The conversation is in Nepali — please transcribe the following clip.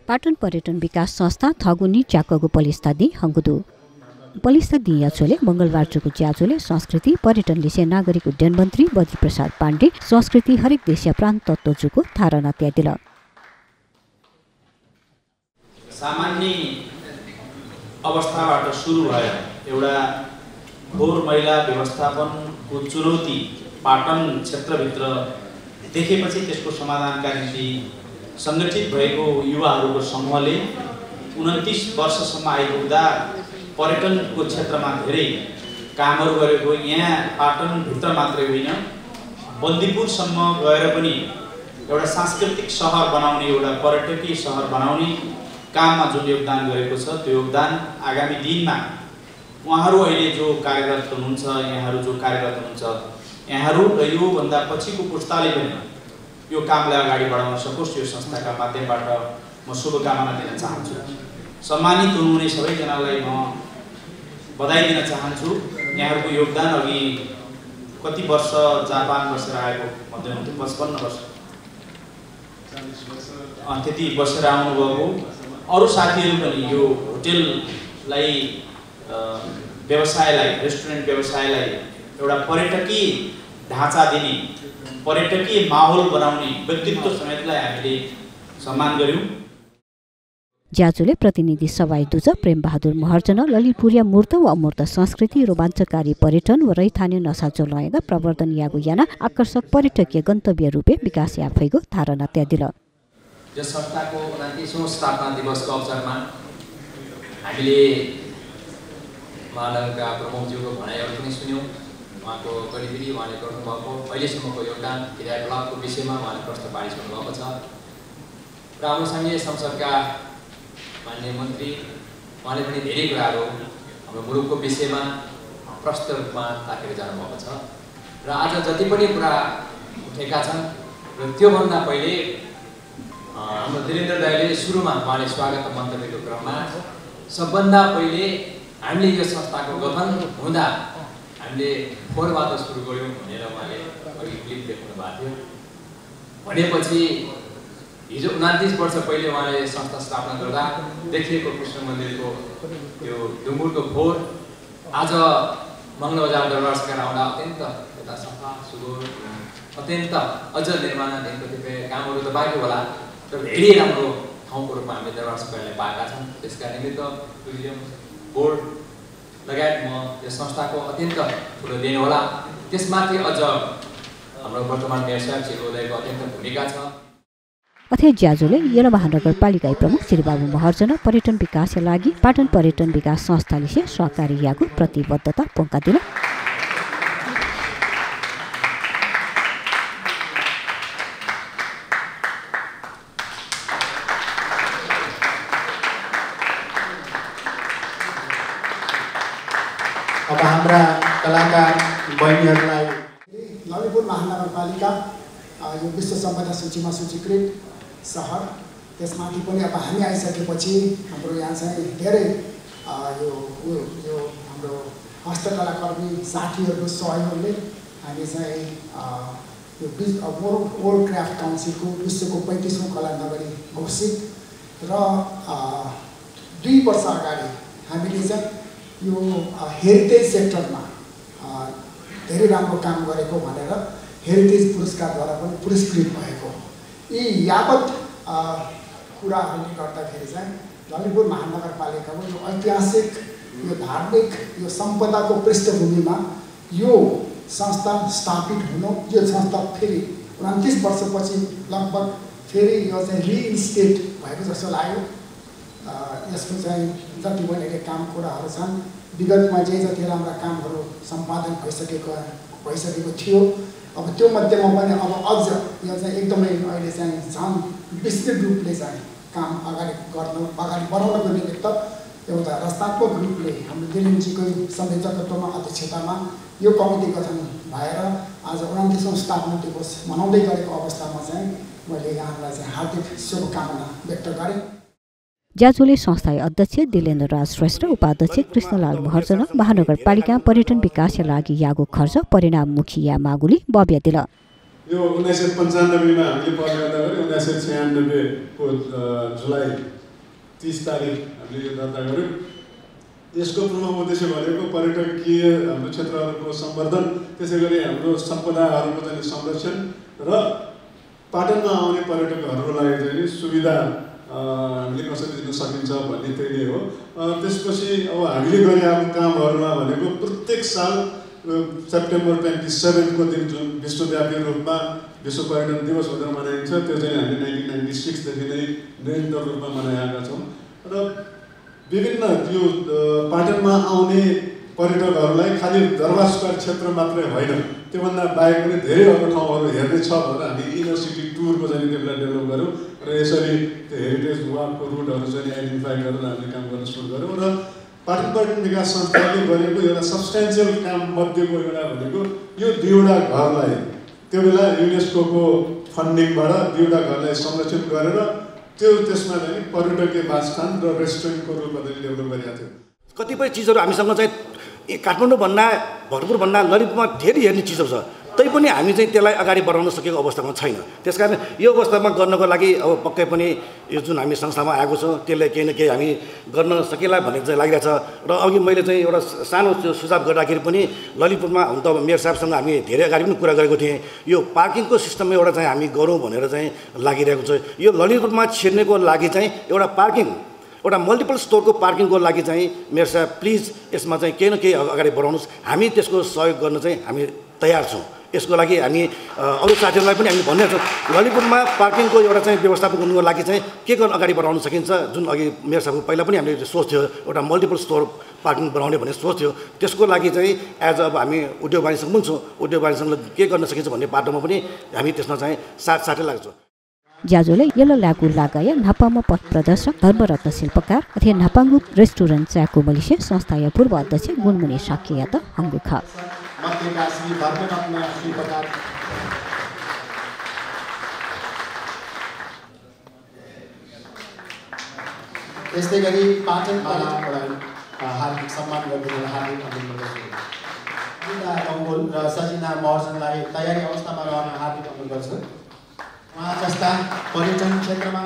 पाटन पर्यटन विकास संस्था थगुनी च्याकगु पलिस्तादी हंगुदु पलिस्तादी याचोले मंगलबार चुकु च्याचोले संस्कृति पर्यटन लिसे नागरिक उड्डयन मन्त्री बद्री प्रसाद पाण्डे संस्कृति हरेक देशीय प्रान्त तत्त्व जुको धारणा त्यादिल सामान्य अवस्थाबाट सुरु भयो एउटा फोहोर मैला व्यवस्थापनको चुनौती पाटन क्षेत्रभित्र देखेपछि त्यसको समाधानका निम्ति संगठित भएको युवाहरूको समूहले 29 वर्षसम्म आइपुग्दा पर्यटनको क्षेत्रमा धेरै कामहरू गरेको यहाँ पाटनभित्र मात्रै होइन बन्दीपुरसम्म गएर पनि एउटा सांस्कृतिक सहर बनाउने एउटा पर्यटकीय सहर बनाउने काममा जुन योगदान गरेको छ त्यो योगदान आगामी दिनमा उहाँहरू अहिले जो कार्यरत हुनुहुन्छ यहाँहरू र यो भन्दा पछिको पुस्ताले पनि यो कामलाई अगाडि बढाउन सकोस् यो संस्थाका माध्यमबाट म शुभकामना दिन चाहन्छु। सम्मानित हुनुहुने सबैजनालाई म बधाई दिन चाहन्छु। यहाँहरूको योगदान अघि कति वर्ष जापान बसेर आएको मध्ये 55 वर्ष त्यति बसेर आउनुभएको अरू साथीहरू पनि यो होटेललाई व्यवसायलाई रेस्टुरेन्ट व्यवसायलाई एउटा पर्यटकीय ढाँचा दिने पर्यटकीय माहौल बनाउने व्यक्तित्व समेतलाई हामीले सम्मान गर्यौं। ज्याचुले प्रतिनिधि सभाय दुज प्रेम बहादुर महर्जन ललितपुरिया मूर्त व अमूर्त संस्कृति रोमाञ्चकारी पर्यटन व रैथान्य नसाचो लयगा प्रवर्धन यागु याना आकर्षक पर्यटकीय गन्तव्य रूपे विकास याफैको धारणा त्यादिल यस संस्थाको 29औं स्थापना दिवसको अवसरमा हामीले महानगरका प्रमुखज्यूको भनाइहरू पनि सुन्यौं। उहाँको करिबी उहाँले गर्नुभएको अहिलेसम्मको योगदान क्रियाकलापको विषयमा उहाँले प्रश्न पारिसक्नु भएको छ र हाम्रो संघीय संसदका माननीय मन्त्री उहाँले पनि धेरै कुराहरू हाम्रो मुलुकको विषयमा प्रष्ट रूपमा राखेर जानुभएको छ र आज जति पनि कुरा उठेका छन् र त्योभन्दा पहिले हाम्रो वीरेन्द्र दाइले सुरुमा उहाँले स्वागत मन्तव्यको क्रममा सबभन्दा पहिले हामीले यो संस्थाको गठन हुँदा हामीले फोहोरबाट सुरु गर्यौं भनेर उहाँले अघि क्लिप देखाउनु भएको थियो। भनेपछि हिजो 29 वर्ष पहिले उहाँले संस्था स्थापना गर्दा देखिएको कृष्ण मन्दिरको त्यो ढुङ्गुरको फोहोर आज मङ्गलबजार दरबार सकेर आउँदा अत्यन्त यता सफा सुगोर अत्यन्त अझ निर्माणाधीन कतिपय कामहरू त बाँकी होला तर धेरै राम्रो ठाउँको रूपमा हामीले दरबार सकेरले पाएका छौँ। त्यसका निमित्त टुरिज्म बोर्ड लगायत म यस संस्थाको अत्यन्त ठुलो देन होला। त्यसमाथि अझ हाम्रो वर्तमान मेयर साहब श्री उदयको अत्यन्त भूमिका छ। अथे ज्याजोले येलो महानगरपालिका प्रमुख श्री बाबु महर्जन पर्यटन विकासका लागि पाटन पर्यटन विकास संस्थाले सहकारी यागु प्रतिबद्धता पोंका दिन अब हाम्रा कलाकार बहिनीहरूलाई ललितपुर महानगरपालिका यो विश्व सम्पदा सूचीमा सूचीकृत सहर त्यसमाथि पनि अब हामी आइसकेपछि हाम्रो यहाँ चाहिँ धेरै यो हाम्रो हस्तकलाकर्मी साथीहरूको सहयोगले हामी चाहिँ यो वर्ल्ड क्राफ्ट काउन्सिलको विश्वको 35औं कला नगरी घोषित र 2 वर्ष अगाडि हामीले चाहिँ यो हेरिटेज सेक्टरमा धेरै राम्रो काम गरेको भनेर हेरिटेज पुरस्कारद्वारा पनि पुरस्कृत भएको। यी यावत कुराहरूले गर्दाखेरि चाहिँ ललितपुर महानगरपालिकाको यो ऐतिहासिक यो धार्मिक यो सम्पदाको पृष्ठभूमिमा यो संस्था स्थापित हुनु यो संस्था फेरि 29 वर्षपछि लगभग फेरि यो चाहिँ रिइन्स्टेट भएको जस्तो लाग्यो। यसको चाहिँ जति पनि काम कुराहरू छन् विगतमा जे जति राम्रा कामहरू सम्पादन भइसकेको थियो अब त्यो मध्येमा पनि अब अझ यो चाहिँ एकदमै अहिले चाहिँ झन् विस्तृत रूपले चाहिँ काम अगाडि बढाउनको निमित्त एउटा रचनात्मक रूपले हाम्रो दिलिमजीको संयोजकत्वमा अध्यक्षतामा यो कमिटी गठन भएर आज 29औं स्थापना दिवस मनाउँदै गरेको अवस्थामा चाहिँ मैले यहाँलाई चाहिँ हार्दिक शुभकामना व्यक्त गरेँ। ज्याचोले संस्थाय अध्यक्ष दिलेन्द्र राज श्रेष्ठ उपाध्यक्ष कृष्णलाल महर्जन महानगरपालिका पर्यटन विकासका लागि यागु खर्च परिणाममुखी या मागुली बब्या दिल। यो 1995 मा हामीले पहिलो गर्दा 1996 को जुलाई 30 तारिक हामीले यो दर्ता गऱ्यौँ। यसको प्रमुख उद्देश्य भनेको पर्यटकीय हाम्रो क्षेत्रहरूको सम्वर्धन, त्यसै गरी हाम्रो सम्पदाहरूको चाहिँ संरक्षण र पाटनमा आउने पर्यटकहरूलाई चाहिँ सुविधा हामीले कसरी दिन सकिन्छ भन्ने त्यही नै हो। त्यसपछि अब हामीले गरिरहेको कामहरूमा भनेको प्रत्येक साल सेप्टेम्बर 27 को दिन जुन विश्वव्यापी रूपमा विश्व पर्यटन दिवस भनेर मनाइन्छ, त्यो चाहिँ हामीले 1996 देखि नै निरन्तर रूपमा मनाएका छौँ र विभिन्न यो पाटनमा आउने पर्यटकहरूलाई खालि दरबार स्क्वायर क्षेत्र मात्रै होइन, त्योभन्दा बाहेक पनि धेरै अरू ठाउँहरू हेर्ने छ भनेर हामी इनर सिटी टुरको चाहिँ त्यसलाई डेभलप गऱ्यौँ र यसरी त्यो हेरिटेज वाकको रुटहरू चाहिँ आइडेन्टिफाई गरेर हामीले काम गर्न सुरु गऱ्यौँ र पाटन पर्यटन विकास संस्थाले गरेको एउटा सब्सटेन्सियल काम मध्येको एउटा भनेको यो 2वटा घरलाई त्यो बेला युनेस्को फन्डिङबाट 2वटा घरलाई संरक्षण गरेर त्यो त्यसमा चाहिँ पर्यटकीय वासस्थान र रेस्टुरेन्टको रूपमा चाहिँ डेभलप गरिएको थियो। कतिपय चिजहरू हामीसँग चाहिँ काठमाडौँभन्दा भक्तपुरभन्दा ललितपुरमा धेरै हेर्ने चिजहरू छ, तैपनि हामी चाहिँ त्यसलाई अगाडि बढाउन सकेको अवस्थामा छैन। त्यसकारण यो अवस्थामा गर्नको लागि अब पक्कै पनि यो जुन हामी संस्थामा आएको छ त्यसले केही न केही हामी गर्न सकेला भन्ने चाहिँ लागिरहेछ। र अघि मैले चाहिँ एउटा सानो सुझाव गर्दाखेरि पनि ललितपुरमा हुन त मेयर साहबसँग हामी धेरै अगाडि पनि कुरा गरेको थिएँ, यो पार्किङको सिस्टममा एउटा चाहिँ हामी गरौँ भनेर चाहिँ लागिरहेको छ। यो ललितपुरमा छिर्नेको लागि चाहिँ एउटा पार्किङ, एउटा मल्टिपल स्टोरको पार्किङको लागि चाहिँ मेयर साहब प्लिज यसमा चाहिँ केही न केही अगाडि बढाउनुहोस्। हामी त्यसको सहयोग गर्न चाहिँ हामी तयार छौँ। यसको लागि हामी अरू साथीहरूलाई पनि हामी भनिरहेको छौँ, ललितपुरमा पार्किङको एउटा चाहिँ व्यवस्थापन गर्नुको लागि चाहिँ के गर्न अगाडि बढाउन सकिन्छ। जुन अघि मेयर साहबको पहिला पनि हामीले सोच थियो एउटा मल्टिपल स्टोर पार्किङ बनाउने भन्ने सोच थियो, त्यसको लागि चाहिँ एज अब हामी उद्योग वाणिज्यसँग पनि छौँ, उद्योग वाणिज्यसँग के गर्न सकिन्छ भन्ने बाटोमा पनि हामी त्यसमा चाहिँ साथै लाग्छौँ। ज्याजोले यल्लो लागु लगाए नापामा पथ प्रदर्शक धर्मरत्न शिल्पकार अथे नापाङ्गु रेस्टुरेन्ट च्याको मलेसिया संस्थाय पूर्व अध्यक्ष गुणमुनि साकिया त हङ्गुख मध्यकाशी धर्मरत्न शिल्पकार त्यस्तै गरी पाटन हार्दिक सम्मान गरिदिनु हार्दिक अभिनन्दन गर्छु। बिना मङ्गोल र सजिना महर्जनलाई तयारी अवस्थामा रहन हार्दिक अनुरोध गर्छु। उहाँ जस्ता पर्यटन क्षेत्रमा